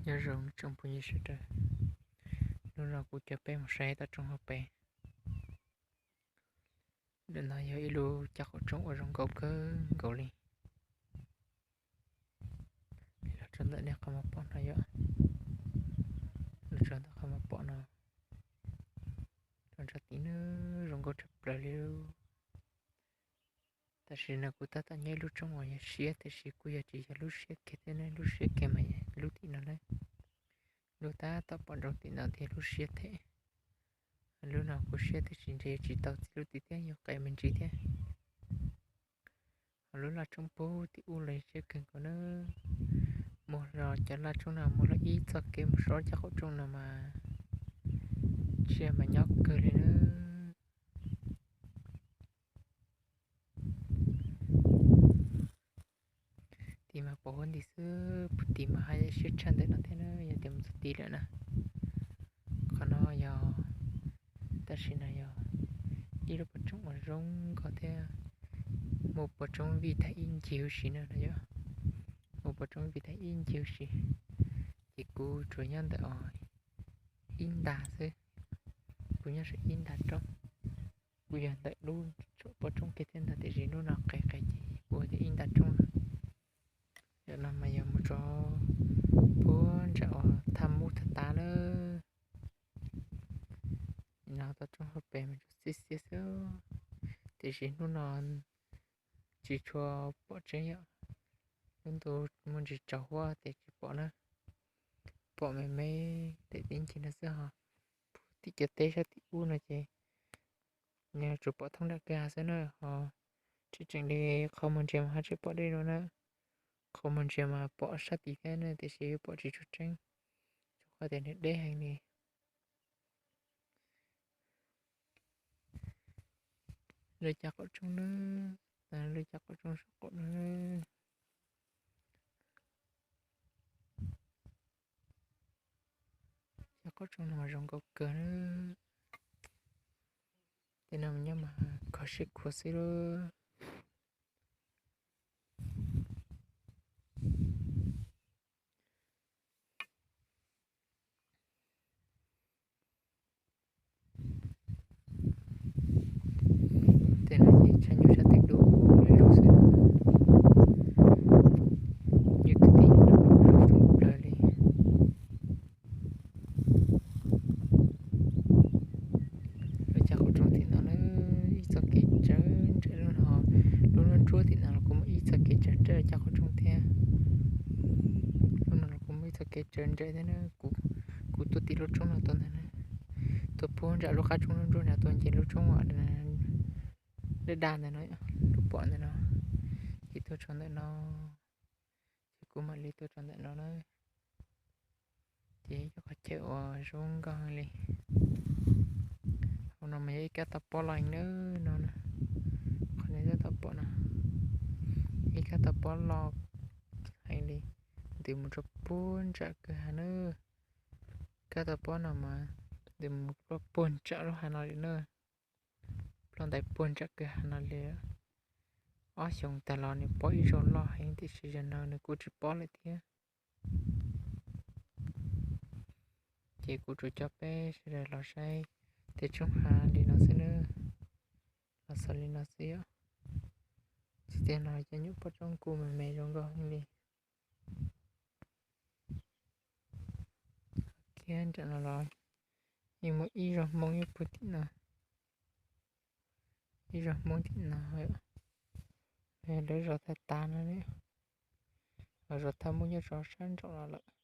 Nyob zoo tsoom phooj ywg sawv daws, hnub no kuv coj peb mus saib toj roob hauv pes. Ntawm no yog ib lub caj qaum roob uas zoo nkauj kawg nkaus li. Los txog ntawm nej qhov muag pom no yom, los txog ntawm qhov muag pom no, los nrog tim no zoo nkauj tshaj plaws li. Tam sim no kuv tab tom nyob ib lub roob uas yog siab, tiam sis kuj yog tsis yog lub siab kiag thiab ne, lub siab kiag mas lub tim no na. Lub tab tom pom nroo tim no thiab lub siab thiab. Lub no kuj siab tiam sis ntshe yuav tsis tau txij lub tim thiab, yuav qes me ntsis thiab. Ho lub laj roob puag tim ub los siab kawg nkaus na. Mus los cov laj roob no mus los ib txoj kev mus saum caj qaum roob no mas tsiaj mas nyob kawg li na. Tim mas pom huab nti xwb, tim mas haj yam siab tshaj ntawm no thiab na, yog tias mus txog tim lawm na. Qhov no yog, tam sim no yog ib lub pov roob uas zoo nkauj thiab, muaj pov roob vij tag ib ncig huv si na yom, muaj pov roob vij tag ib ncig huv si. Ces kuv tsuas nyob ntawm os ib nta xwb, kuv nyob saum ib nta roob. Kuv yog ntawm lub pov roob kiag thiab ntag, tiam sis hnub no qes qes ces kuv ua tias ib nta roob no. Yam no mas yog mus txog puag nram uas thaj mub thaj tav lawm. No toj roob hauv pes mas tsuas xiab xiab xwb, tiam sis hnub no tsis tshua pom tseeb yom. Lub ntuj muaj ntsis tsaus huab ces tsis pom na, pom me me daim tib ncig no xwb ho. Puag tim cov teb sab tim ub no ces nws tsuas pom thoob nram kwj ha xwb na ho. Tseem tseem li qhov muag ntsia mas ho tsis pom dej no na, qhov muag ntsia mas pom sab tid thiab na, tiam sis pom tsis tshua tseeb, rau qhov tias nws deb heev li. Lub caj qaum roob na, lub caj qaum roob saum qaum no. Caj qaum roob no zoo nkauj kawg na. Tej no nyob mas kho siab khuav xwb lauj. Tej no ces tshaj nyuag sab tid dub lug xwb na. Yus twb tim lub lug thoob plaws li. Lub caj qaum roob tim no na, ib txoj kev tsawv ntsawm lub no, lub nruab nruab tim no los kuj muaj ib txoj kev tsawv ntsawm caj qaum roob thiab. Lub no los kuj muaj ib txoj kev tsawv ntsawm thiab na. Kuv tuaj tim lub roob no tuaj ntag na, tuaj puag nram lub qab roob nruab nruab no tuaj nce lub roob daj daj ntawm no, lub pom ntawm no, ces tuaj txog ntawm no, ces kuv mam li tuaj txog ntawm no na. Ces ib co qhov chaw uas zoo nkauj heev li. Hauv no mas yog ib kab toj pob loj heev na no, qhov nej tab tom pom no, ib kab toj pob loj heev li, ntws mus rau puag ntsam kwj ha na. Kab toj pob no mas ntws mus rau puag ntsam lub hav no li na, ploj ntais puag ntsam kwj ha no li. Ob xyoos tag los nws pob ib zaug loj heev tiam sis zaum no nws kuj tsis pob lawm thiab. Ces kuv tsuas coj peb sawv daws los saib tej tsoob hav li no xwb na, los xaus li no xwb yom. Tsis tiag no cov nyuam pob roob kuj me me zoo nkauj heev li. Kiag nram no los yeej muaj ib zos Hmoob nyob puag tim no, ib zos Hmoob tim no, lawv zos thaj tav no, zos thaj Hmoob nyob zos sab nraum no lawm.